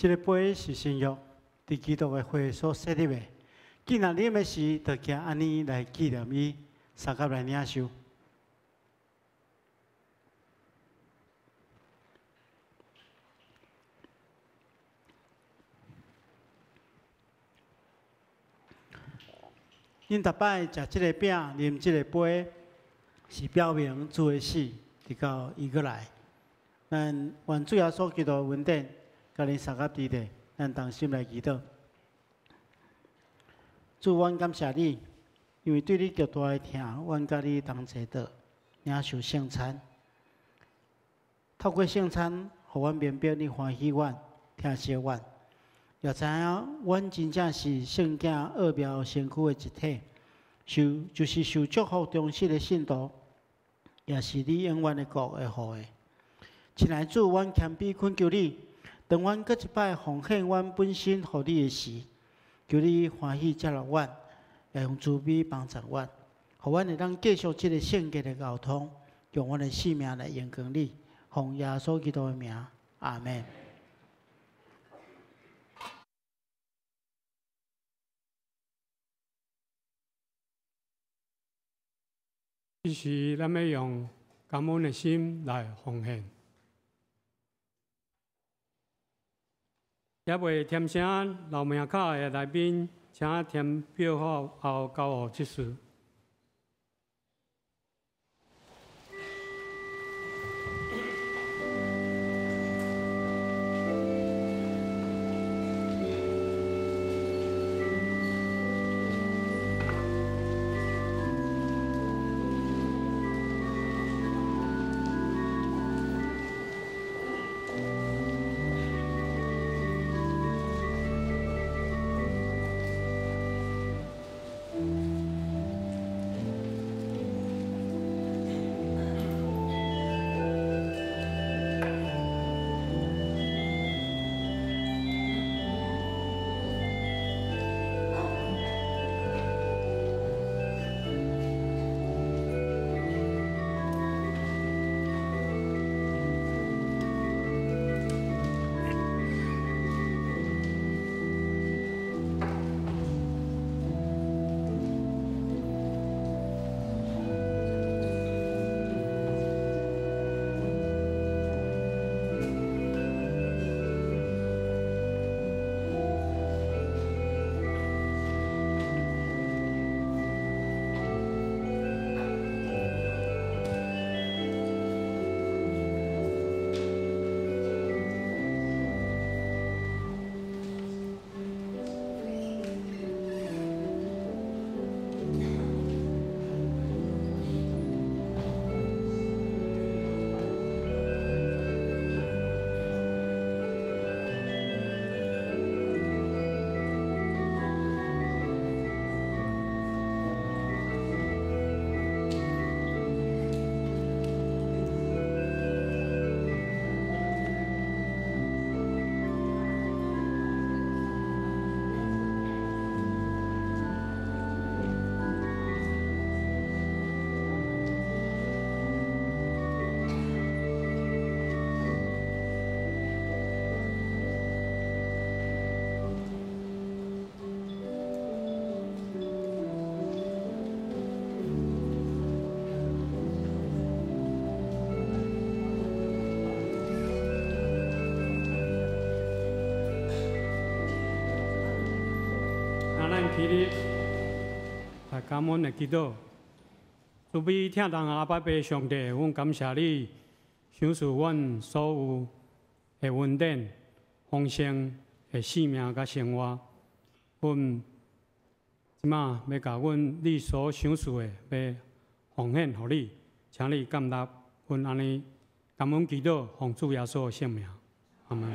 這个杯是新約，佇基督的血所設立的。既然啉的時，就行按呢來紀念伊，相佮來領受。恁逐擺食這个餅、啉這个杯，是表明主的死，直到伊閣來。咱願主耶穌基督的恩典，佮恁相佮佇咧，咱同心來祈禱。主，阮感謝你，因為對你極大的疼，阮佮你同齊的領受聖餐。透過聖餐，予阮明白你歡喜阮、疼惜阮，也知影阮真正是聖潔奧妙身軀的一體，受就是受祝福忠實的信徒，也是你永遠的國的後裔。親愛主，阮謙卑懇求你，當阮閣一擺奉獻阮本身予你的時，求你歡喜接納阮，也用慈悲幫助阮，予阮會當繼續這个聖潔的交通，用阮的性命來榮光你。奉耶穌基督的名，阿們。這時，咱欲用感恩的心來奉獻。猶未添聲留名卡的來賓，請填表後交予執事。咱起立，來感恩的祈禱。慈悲疼痛阿爸父上帝，阮感謝你，賞賜阮所有的恩典、豐盛的生命佮生活。阮這馬欲共阮你所賞賜的，欲奉獻予你，請你感納阮按呢感恩祈禱，奉主耶穌的聖名，阿們。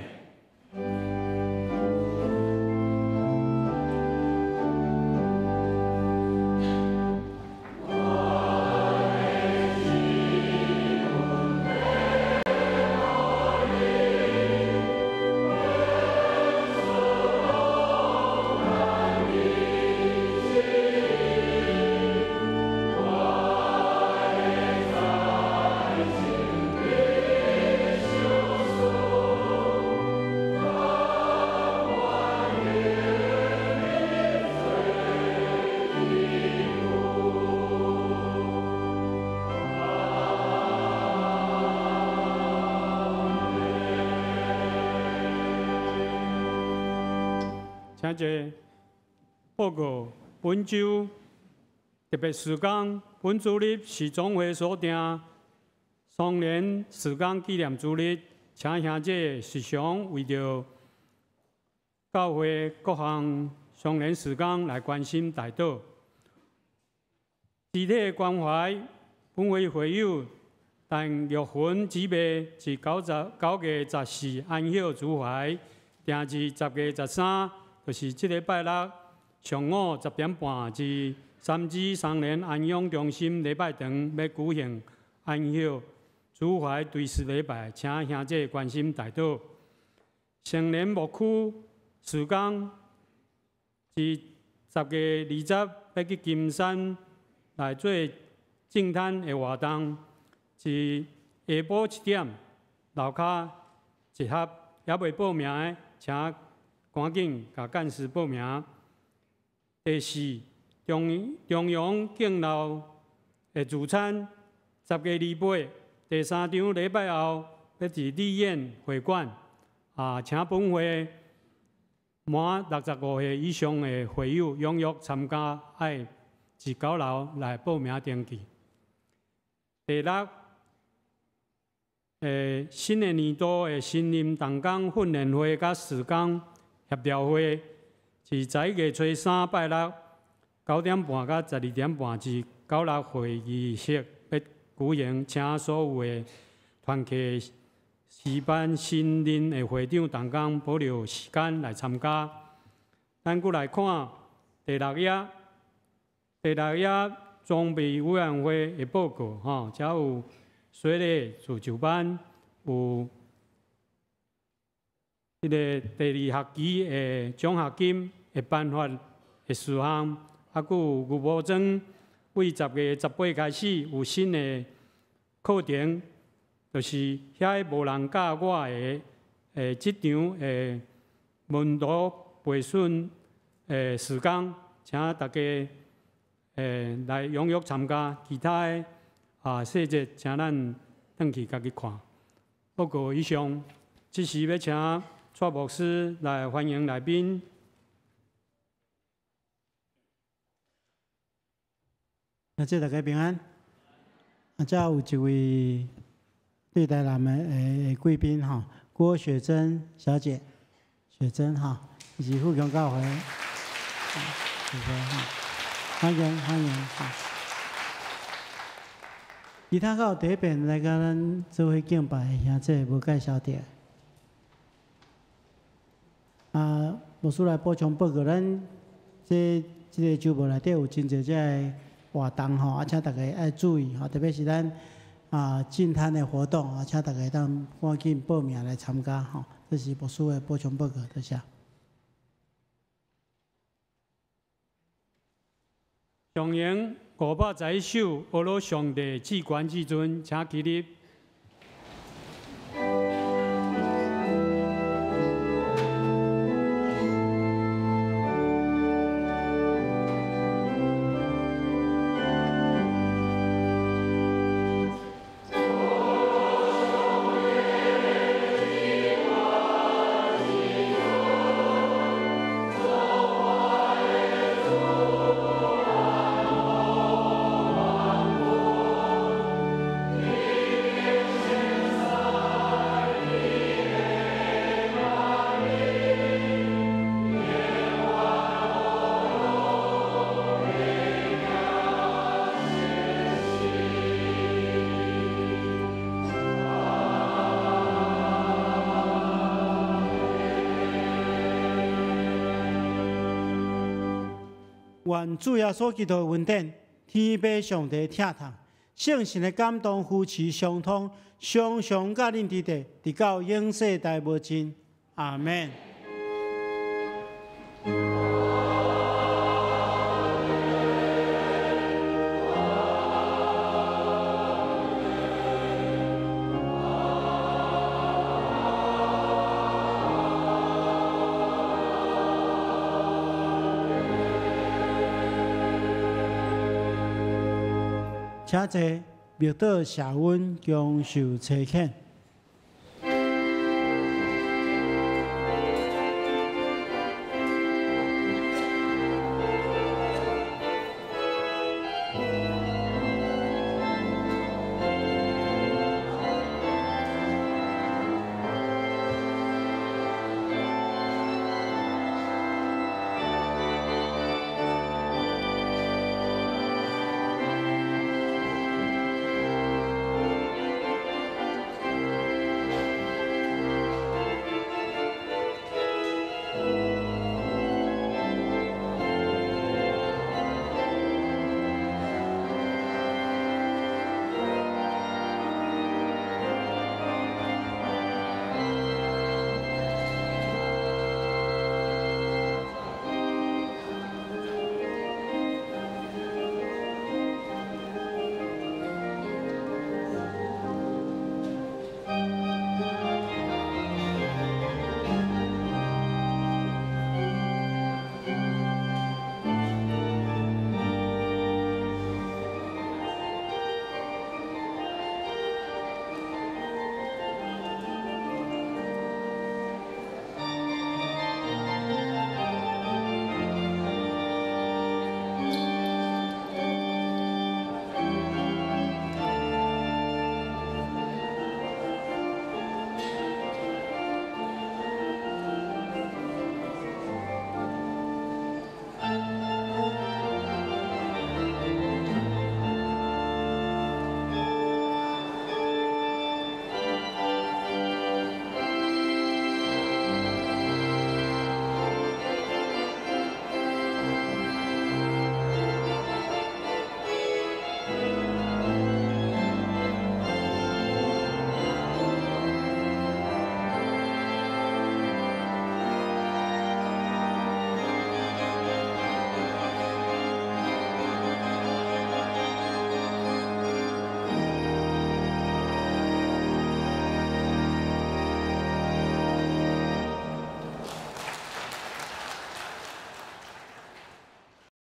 我请坐。报告本周特别事工，本主日是总会所定双连事工纪念主日，请兄姐时常为著教会各项双连事工来关心代祷。肢体关怀，本会会友陈玉云姊妹是9月14安息主怀，定至10月13，就是这个拜六上午10点半，伫三芝双连安养中心礼拜堂欲举行安息主怀追思礼拜，请兄姐关心代祷。成年牧区事工是10月20欲去金山来做净滩的活动，是下晡7点，楼跤集合，犹未报名的，请赶紧共干事报名。第四，中央敬老的聚餐，10月28，第三场礼拜后，欲伫丽苑会馆，请本会满65岁以上的会友踊跃参加，爱伫9楼来报名登记。第六，新的年度的新任同工训练会佮事工协调会，是11月初3拜六9点半到12点半，伫9楼会议室欲举行，请所有的团契诗班新任的会长同工保留时间来参加。咱阁来看第六页，第六页装备委员会的报告，吼，遮有水利自救班，有彼个第二学期的奖学金的颁发的事项，阁有牛埔庄为10月18开始有新的课程，就是遐个无人教我的这场的门徒培训的时间，请大家来踊跃参加。其他的细节，请咱转去家己看。报告以上，这时欲请蔡牧师来欢迎来宾。谢大家平安。遮有一位对台南的贵宾吼，郭雪珍小姐，雪珍哈，伊是富强教会，谢谢哈，欢迎欢迎。其他阁有第一遍来共咱做伙敬拜的兄姐无介绍著。牧师来补充报告，咱这个周末内底有真济这个活动吼，请大家爱注意吼，特别是咱净滩的活动啊，请大家当赶紧报名来参加吼。这是牧师的补充报告，多谢。上演511首《阿罗上帝至悬至尊》，请起立。愿主耶稣基督的恩典、天父上帝疼痛、圣神的感动扶持相通，常常佮恁伫伫，直到永世代无尽。阿们。请坐，默祷谢恩，享受差遣。